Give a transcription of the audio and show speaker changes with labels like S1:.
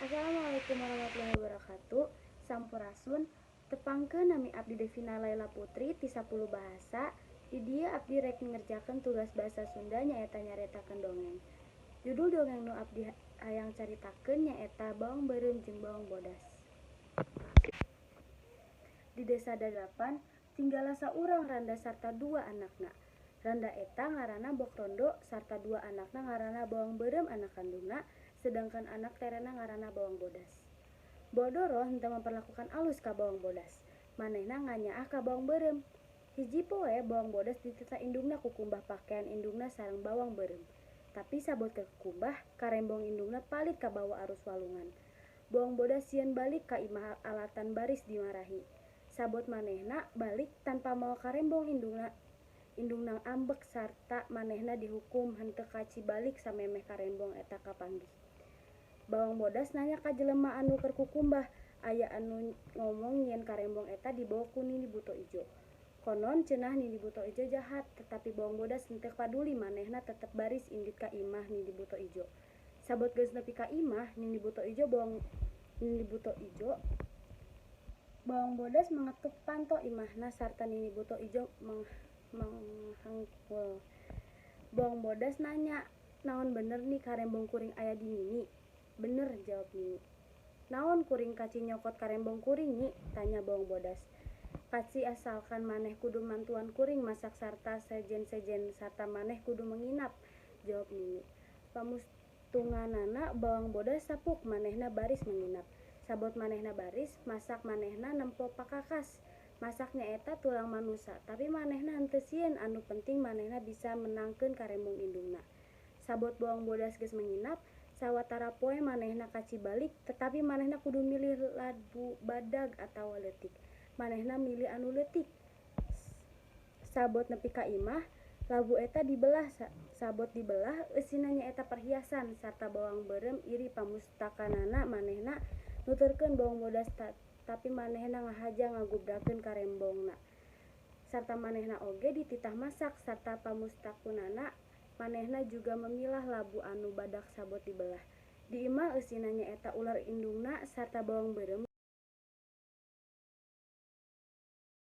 S1: Assalamualaikum warahmatullahi wabarakatuh. Sampurasun. Tepangkeun, nami abdi Devina Laila Putri ti 10 bahasa. Di dieu abdi rek ngerjakeun tugas bahasa Sunda, nyaeta nyaritakeun dongeng. Judul dongeng nu abdi hayang caritakeun nyaeta Bawang Beureum jeung Bawang Bodas. Di desa Dadapan tinggallah saurang randa sarta dua anakna. Randa eta ngaranna Mbok Rondo sarta dua anakna ngaranna Bawang Beureum anak kandungna, sedangkan anak terena ngaranna Bawang Bodas. Mbok Doro henteu memperlakukan alus ka Bawang Bodas. Manehna nganyaah ka Bawang Beureum. Hiji poe Bawang Bodas dititah indungna kukumbah pakean indungna sareng Bawang Beureum. Tapi sabot keur kukumbah, karembong indungna palit kabawa arus walungan. Bawang Bodas sieun balik ka imah alatan baris dimarahi. Sabot manehna balik tanpa mawa karembong indungna, indungna ambek sarta manehna dihukum henteu kaci balik samemeh karembong eta kapanggih. Bawang Bodas nanya ka jelema anu keur kukumbah, aya anu ngomong yen karembong eta dibawa ku Nini Buto Ijo. Konon cenah Nini Buto Ijo jahat, tetapi Bawang Bodas henteu paduli, manehna tetep baris indit ka imah Nini Buto Ijo. Sabot geus nepi ka imah Nini Buto Ijo, Nini Buto Ijo, Bawang Bodas mengetuk panto imahna sarta Nini Buto Ijo menghangkul. Bawang Bodas nanya, "Naon bener nih karembong kuring aya di Nini?" "Bener," jawab Nini. "Naon kuring kaci nyokot karembong kuring, Nyi?" tanya Bawang Bodas. "Kaci, asalkan maneh kudu mantuan kuring masak sarta sejen-sejen sarta maneh kudu menginap," jawab Nini. Pamustunganana Bawang Bodas sapuk, manehna baris menginap. Sabot manehna baris masak, manehna nempo pakakas. Masak nyaeta tulang manusa, tapi manehna henteu sieun, anu penting manehna bisa menangkeun karembong indungna. Sabot Bawang Bodas geus menginap, sawatara poe manehna kaci balik, tetapi manehna kudu milih labu badag atawa leutik. Manehna milih anu leutik. Sabot nepi ka imah, labu eta dibelah. Sabot dibelah, eusina nyaeta perhiasan sarta Bawang Beureum iri. Pamustakanana manehna nuturkeun Bawang Bodas, tapi manehna ngahaja ngagubrakeun karembongna. Sarta manehna oge dititah masak sarta pamustakunana manehna juga memilah labu anu badag. Sabot dibelah, di imah eusina nyaeta ular indungna sarta Bawang Beureum.